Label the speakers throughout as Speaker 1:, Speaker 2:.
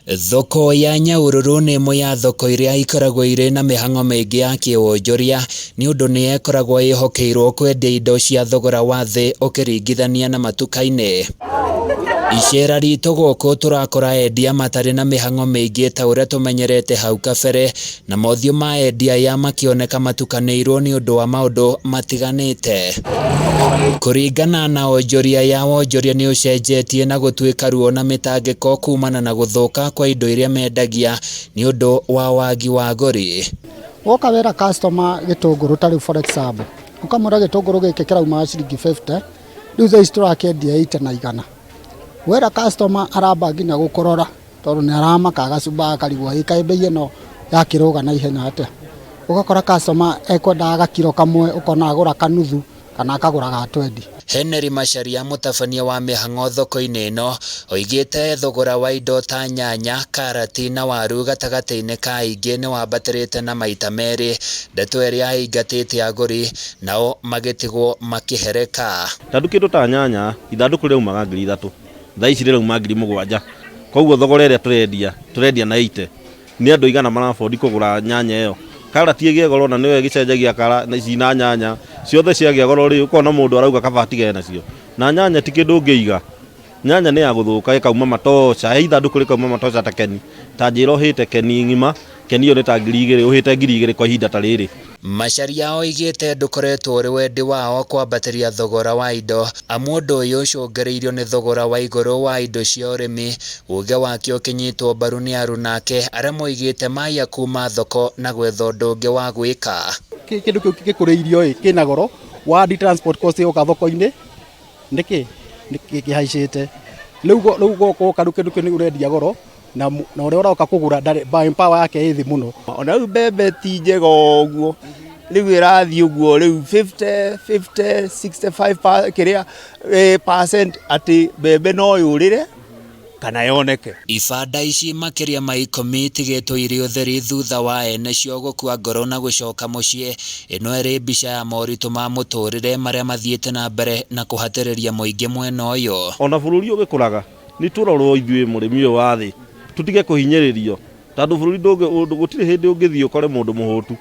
Speaker 1: Thoko ya Nyahururu nĩ ĩmwe ya thoko iria ikoragwo irĩ na mĩhang'o mĩingĩ ya kĩwonjoria nĩ ũndũ nĩ ĩkoragwo ĩhokeirwo kwendia indo cia thogora wa thĩ ũkĩringithania na matuka-inĩ. Icera ritũ gũkũ tũrakora endia matarĩ na mĩhang'o mĩingĩ ta ũrĩa tũmenyerete hau kabere na mothiũ ma endia aya makĩoneka matukanĩirwo nĩ ũndũ wa maũndũ matiganĩte. Kũringana na onjoria ya wonjoria nĩ ũcenjetie na gũtuĩka ruo na mĩtangĩko kumana na gũthũka kwa indo iria mendagia nĩ ũndũ wa wagi wa agũri.
Speaker 2: Woka wera customer gĩtũngũrũ ta rĩu, for example, ũkamwĩra gĩtũngũrũ gĩkĩ kĩrauma ciringi 50, rĩu thaa ici tũrakĩendia 80 na 100. Wera customer aramba nginya gũkũrora tondũ nĩ aramaka, agacumba, akarigwo ĩ kaĩ mbei ĩno yakĩrũga na ihenya atĩa. Ũgakora customer ekwendaga gakiro kamwe, ũkona agũra kanuthu kana akagũra ga 20.
Speaker 1: Henry Macharia, mũtabania wa mĩhang'o thoko-inĩ ĩno, oigĩte thogora wa indo ta nyanya, karati na waru gatagatĩ-inĩ ka ingĩ nĩ wambatĩrĩte na maita merĩ, ndeto ĩrĩa ĩingatĩte agũri nao magĩtigwo makĩhereka.
Speaker 3: Tondũ kĩndũ ta nyanya, ithandũkũ rĩraumaga 3000, thaa ici rĩrauma 7000. Koguo thogora ĩrĩa tũrendia, tũrendia na 80. Nĩ andũ aigana mara-afford kũgũra nyanya ĩyo? Karati ĩgĩe goro na nĩyo ĩgĩcenjagia kara ici na nyanya ciothe ciagĩa goro rĩ, ũkona mũndũ arauga kaba atigane nacio. Na nyanya ti kĩndũ ũngĩiga, nyanya nĩ ya gũthũka ĩkauma matoca, he ithandũkũ rĩkauma matoca ta keni, ta njĩra ũhĩte keni ng'ima, keni ĩyo nĩ ta 2000, ũhĩte 2000 kwa ihinda ta rĩrĩ.
Speaker 1: Macharia oigĩte ndũkoretwo ũrĩ wendi wao kwambatĩria thogora wa indo, amu ũndũ ũyũ ũcũngĩrĩirio nĩ thogora wa igũrũ wa indo cia ũrĩmi. Uge wake ũkĩnyitwo mbaru nĩ aruna ake arĩa moigĩte maiya kuma thoko na gwetha ũndũ ũngĩ wa gwĩka.
Speaker 4: Kĩndũ kĩu gĩkũrĩirio ĩ kĩna goro wa transport cost yoka thoko-inĩ nĩkĩ kĩhaicĩte rĩu rĩu goka rĩu kĩndũ kĩu nĩ ũrendia goro na na ũrĩa ũroka kũgũra ndarĩ buying power yake ĩ thĩ mũno.
Speaker 5: Ona rĩu mbembe ti njega ũguo, rĩu ĩrathiĩ ũguo rĩu 50 50 65 kĩrĩa percent atĩ mbembe no yũrĩre kana yoneke.
Speaker 1: Ibanda ici makĩria ma 10 itigĩtwo irĩ ũtheri thutha wa ene cio gũkua ngoro na gũcoka mũciĩ. Ĩno ĩrĩ mbica ya moritũ ma mũtũrĩre marĩa mathiĩte na mbere na kũhatĩrĩria mũingĩ mwena ũyũ.
Speaker 3: Ona bũrũri ũgĩkũraga nĩ tũrorwo ithuĩ mũrĩmi ũyũ wa thĩ, tũtige kũhinyĩrĩrio, tondũ bũrũri gũtirĩ hĩndĩ ũngĩthiĩ ũkore mũndũ mũhũtu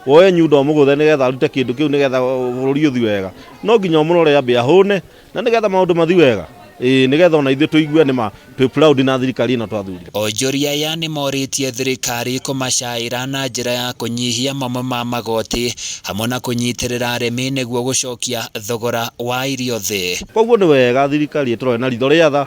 Speaker 3: woe nyundo ũmũgũthe nĩgetha arute kĩndũ kĩu nĩgetha bũrũri ũthiĩ wega. No nginya ũmũrore ambe ahũne na nĩgetha maũndũ mathiĩ wega, ĩĩ, nĩgetha ona ithuĩ tũigue nĩma twĩ proud na thirikari ĩno twathurire.
Speaker 1: Onjoria aya nĩ morĩtie thirikari kũmacaĩra na njĩra ya kũnyihia mamwe ma magoti hamwe na kũnyitĩrĩra arĩmi nĩguo gũcokia thogora wa irio thĩ.
Speaker 3: Koguo nĩ wega thirikari ĩtũrore na ritho rĩa tha,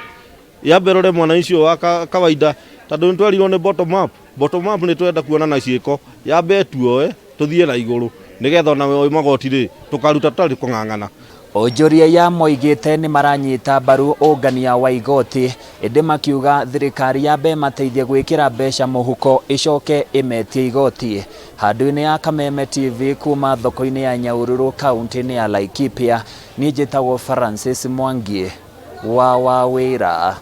Speaker 3: yambe ĩrore mwananchi ũyũ wa kawaida, tondũ nĩ twerirwo nĩ bottom up. Bottom up nĩ twenda kuona na ciĩko, yambe ĩtuoe tũthiĩ na igũrũ nĩgetha ona magoti rĩ tũkaruta tũtarĩ kũng'ang'ana.
Speaker 1: Onjoria aya moigĩte nĩ maranyita mbaru ũngania wa igoti, ĩndĩ makiuga thirikari yambe ĩmateithie gwĩkĩra mbeca mũhuko ĩcoke ĩmetie igoti. Handũ-inĩ ya Kameme TV kuma thoko-inĩ ya Nyahururu kaunti-inĩ ya Laikipia, niĩ njĩtagwo Francis Mwangi wa Wawĩra.